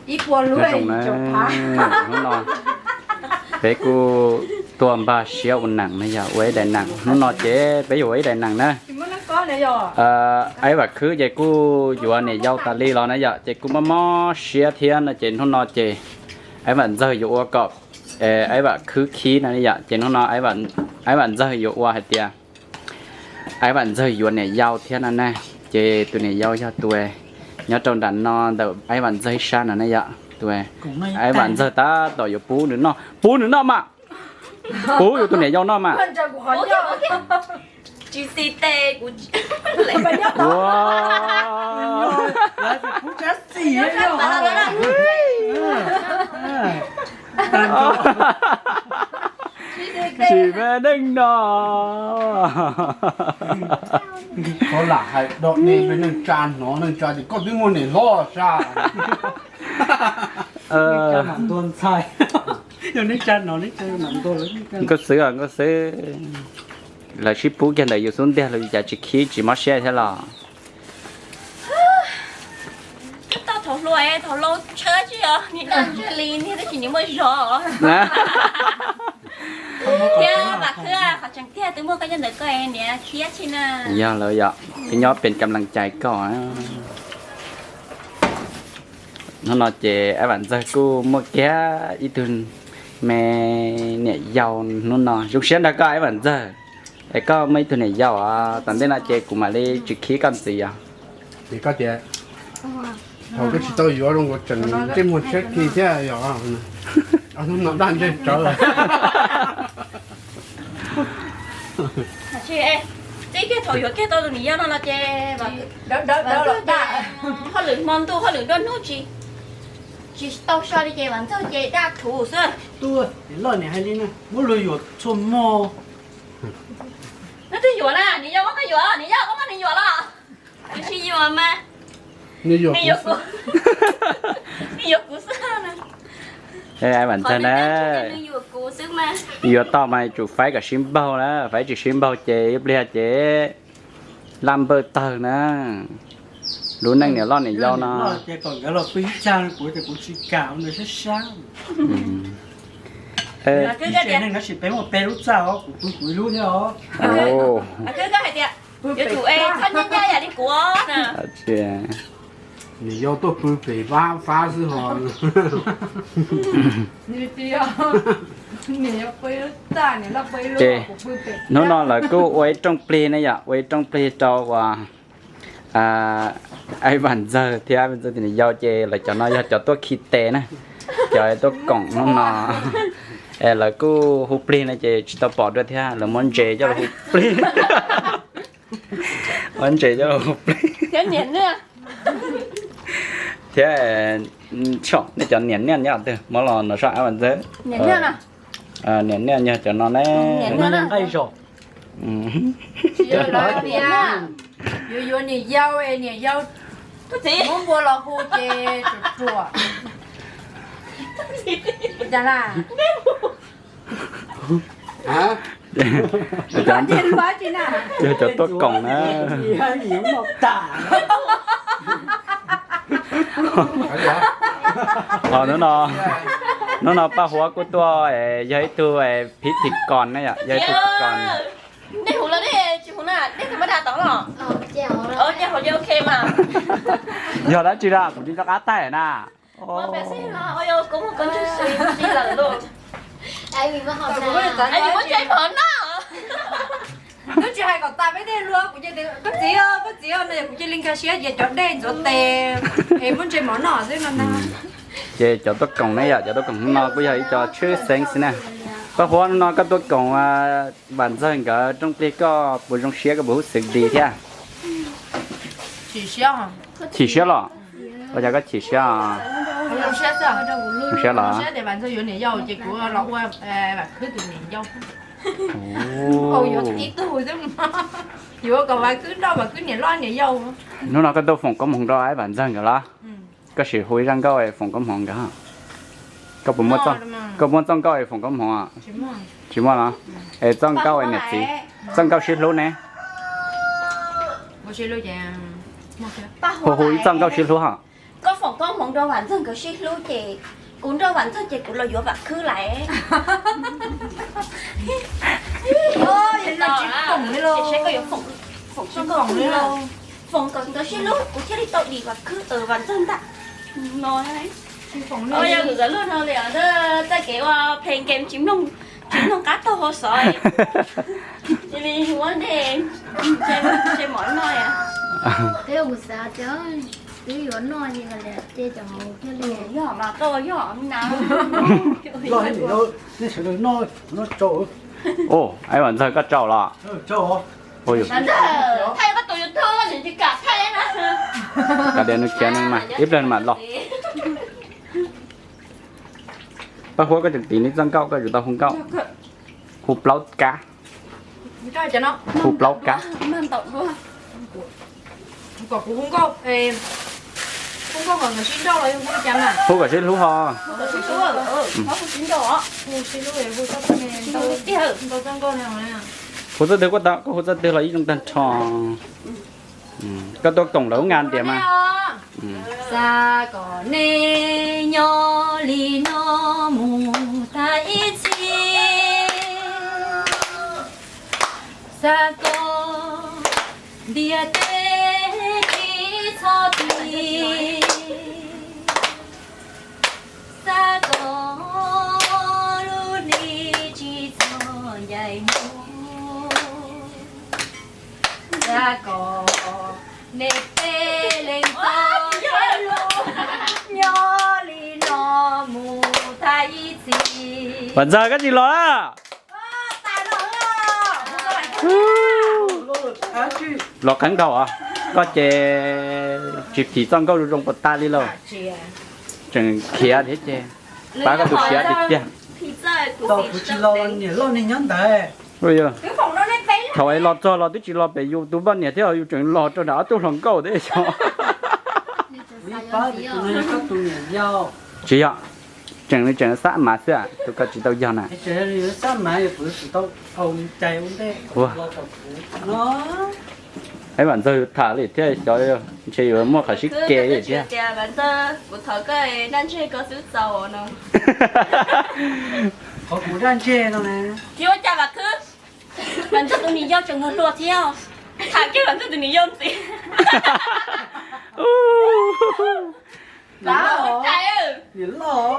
Ib puas lub zoo na, hnub no peb kuj tuaj npaj siab ua neem na yog, ua ib daim neem. Hnub no ces peb yuav ua ib daim neem na. Aib Vam Khwb ces kuj yuav niam yau tas li los na yom, ces kuj mob mob siab thiab no ces hnub no ces Aib Vam Ntxawg yuav ua kom Aib Vam Khwb khib no yom, ces hnub no Aib Vam Ntxawg yuav ua hais tias Aib Vam Ntxawg yuav niam yau thiab no ne, ces tus niam yau yog tus nyob rau nram no ntawm Aib Vam Ntxawg ib sab no ne yom, tus Aib Vam Ntxawg tab tom yuav pub nws noj, pub nws noj mas, pub yuav tus niam yau noj mas. Tsis me neej no. Qhov lam hais dog ne, neej tsa hnov neej tsa tias koj twb muaj niam hlob sas. Nkauj xwb, nkauj xwb. Lawv sib pub kiag ntawm yus xub ntiag los cas tsis khib tsis mob siab thiab los. Tau thaum hluas thaum laus tshawb tsis yog niag daj ntseg li niag tab sis niag muaj zog. Thiab Vam Khwb, qhov tseem tiag twb muaj koj nyob ntawm koj niam khiab tsis na. Yog lawm yom, twb nyob pes kam lees cais koj. Hnub no ces Aib Vam Ntxawg kuj muaj kiag ib tug me niam yau, hnub no zoo siab nrog koj Aib Vam Ntxawg. Es koj muaj ib tug niam yau tom ntej no ces kuv mam li tsis khib koj ntxiv os. Ces koj tias thaum koj tsis tau yuav zoo nkaus tseem ntsej muag tshiab kis thiab yog hnub no daj ntseg tsawv. Txij kiag thaum yuav kiag tau tus niam yau no los ces hauj lwm hmo ntuj hauj lwm nruab hnub tsis, tsis tau so li ces Vam Ntxawg ces daj thuv xwb. Tuaj, niam loj niam hais li na, muab luag yuam txhua hmo. Neb twb yuam na, niam yau muab koj yuam, niam yau koj muab nws yuam los? Nws tsis yuam mas. Nws yuam kuv xwb. Nws yuam kuv xwb na. Aib Vam Ntxawg na, nws yuam kuv xwb mas. Yuav tau mas yuav tsum faib kom sib npaug na, faib tsis sib npaug ces ib pliag ces laj npawj tawg na. Lub neej niam loj niam yau no. Ces kom nkawd los pw ib txaj kuv ces kuv tsis kam ua nws sab sab. Neeg tab sis peb muaj peb lub txaj os, kuv pw kuv ib lub thiab os. Yuav tsum txhob nyab nyab yam li kuv na. Niam yau tuaj pw pem vaj fab xwb ho. Ces hnub no lawv kuj ua ib rooj plig ne yom, ua ib rooj plig rau uas Aib Vam Ntxawg thiab Aib Vam Ntxawg tus niam yau ces lawv cov no yog cov tuaj khi tes na, cov tuaj koom hnub no. Es lawv kuj hu plig no ces tsis tau pom dua thiab, lawv muab ntses coj los hu plig. Muab ntses coj los hu plig. Thiab nej cov niam niaj nyob twg muab los no soj Aib Vam Ntxawg. Niam niaj yog cov no ne. Yuav yuav niam yau es niam yau muab npua los hu ces ruam ruam. Yog cov tuaj koom na. Ho hnub no Paj Huab kuj tuaj, yog ib tug phib thim kos na yom, yog ib tug phib kos. Yog dab tsi da kuv tsis nco qab thaij na. Twb tsis hais kom tas peb tej luag, kuv ces koj txiv, koj txiv no kuv cia li nkag siab ces cov dej ntxuav tes es muab ntses mov noj xwb no ntag. Ces cov tuaj koom ne yom, cov tuaj koom hnub no kuj yog ib co tshwj xeeb xwb na. Paj Huab, hnub no koj tuaj koom Vam Ntxawg nkawd rooj plig koj puas zoo siab, koj puas huj xwm di thiab? Chim siab los? Ua cas koj chim siab? Zoo siab los? Yuav kom Vam Khwb nrauj Vam Khwb niam loj niam yau. Hnub no koj tuaj foom koob hmoov rau Aib Vam Ntxawg nkawd los? Koj sim hu ib zaj nkauj foom koob hmoov nkawd. Koj puas muaj txoj nkauj foom koob hmoov? Tsis muaj los? Es txoj nkauj niam txiv, txoj nkauj sib hlub ne? Hu hu ib txoj nkauj sib hlub hos. Koj foom koob hmoov rau Vam Ntxawg nkawd sib hlub ces kuv nrog Vam Ntxawg ces kuv los yuav Vam Khwb lawm. Foom kom nkawd sib hlub kuv thiaj li tau dim Vam Khwb, Vam Ntxawg ntag. No, yog kuv cov luag no li, txoj kev ua phees game tsis mloog qab taug hauv xov. Cia li ua ntej, ntshe mov noj. Twb kuv xav tias twb yuav noj ces ces cov hauv thiaj li. Yog mas koj ua yog na. Loj thiab, nej sawv daws noj, noj tsau. Ub, Aib Vam Ntxawg koj tsau los? Thaij koj tus YouTube nws tsis kam thaij na. Kav liam nws khiav, nws mas ib pliag nws mam los. Paj Huab, koj tseem tiv li txoj nkauj, koj yuav tau hu nkauj. Hu plaub kab. Hu plaub kab. Kom kuv hu nkauj, hu nkauj kom nkawd sib nrauj los yog hu li cas mas? Hu kom sib hlub ho. Hu sib hlub, hu sib hlub, hu txoj twg, hu txoj twg, koj hu txoj twg los ib zoo tag nrho. Koj tuaj koom lawv ub nqa ntias mas. Xav kom nej nyob li no mus tag ib txhis. Xav kom ntiaj teb tsis txhob pib. Xav kom lub hli tsis txhob ncaim mus. Xav kom nej peb leeg tau nyob li no mus tag ib txhis. Vam Ntxawg, koj tsis los? Los qeeb nkaus os. Koj ces tsis phim txoj nkauj zoo zoo puas tas li lauj. Tseem khiav thiab ces pab koj tus siav tiag tiag. Thaum es los txog los twb tsis los pem yus tus poj niam thiab, yus tseem los rau nram ob tug hluas nkauj thiab xyov. Tsis yog, tseem li tseem xab mas xwb, tus koj tsis tau yog na. Aib Vam Ntxawg yus tham li thiab xyov, ntshe yuav muaj qhov sib ke li thiab. Qhov kuv daj ntseg no, Vam Ntxawg tus niam yau tseem hluas hluas thiab, tham kiag Vam Ntxawg tus niam yau ntxiv. Niam loj,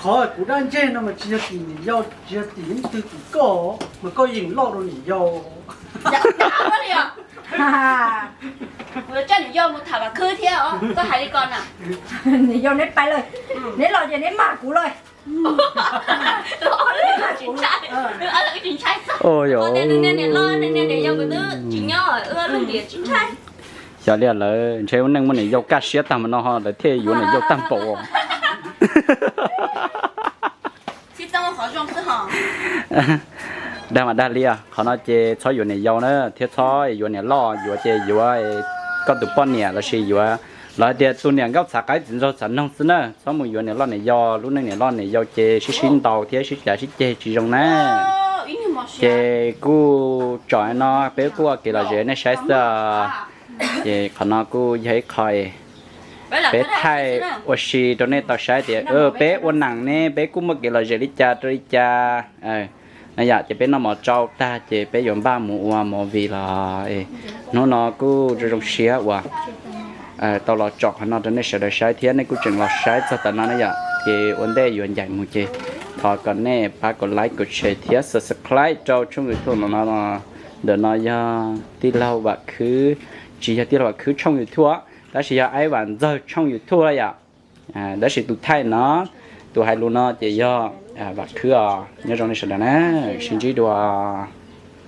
qhov kuv daj ntseg no mas tsis yog tim niam yau, tsis yog tim leej twg, tim koj, mas koj yeem loj rau niam yau. Kuv yuav coj niam yau mus tham Vam Khwb thiab os, koj hais li ko na. Niam yau neb pais lawm, neb los ces neb mag kuv lawm. Xyov li lawv ntshe ua neej muaj niam yau kaj siab tag mas no ho lawv thiaj yuav niam yau tag npaum. Dag mas dag li os, qhov no ces txhob yuav niam yau na, thiab txhob yuav niam loj, yuav ces yuav koj tus poj niam lossis yuav, los hais tias tus niam nkauj txhav qaib txiv ntxaug txhav noog xwb na, txhob mus yuav niam loj niam yau, lub neej niam loj niam yau ces sib sib ntaus thiab sib cav sib ceg tsis zoo na. Ces kuj tsom no peb kuj ua kev lom zem nej saib xwb. Ces qhov no kuj yog ib qho peb thaij ua si rau nej tau saib tias peb ua neej ne peb kuj muaj kev lom zem li cas rau li cas. No yom, ces peb noj mov tsau tag ces peb yuav npaj mus ua movie los. Hnub no kuj zoo zoo siab uas tau los tsom qhov no rau nej sawv daws saib thiab nej kuj tseem los saib txog tam no na yom. Ces ua ntej yuav ncaim mus ces thov kom nej pab kom like, kom share thiab subscribe rau tshooj YouTube no. Ntawm no yog tij laug Vam Khwb, tsis yog tij laug Vam Khwb tshooj YouTube, tab sis yog Aib Vam Ntxawg tshooj YouTube yom. Tab sis tus thaij no, tus hais lus no ces yog Vam Khwb os. Nyob zoo nej sawv daws na, sib ntsib dua.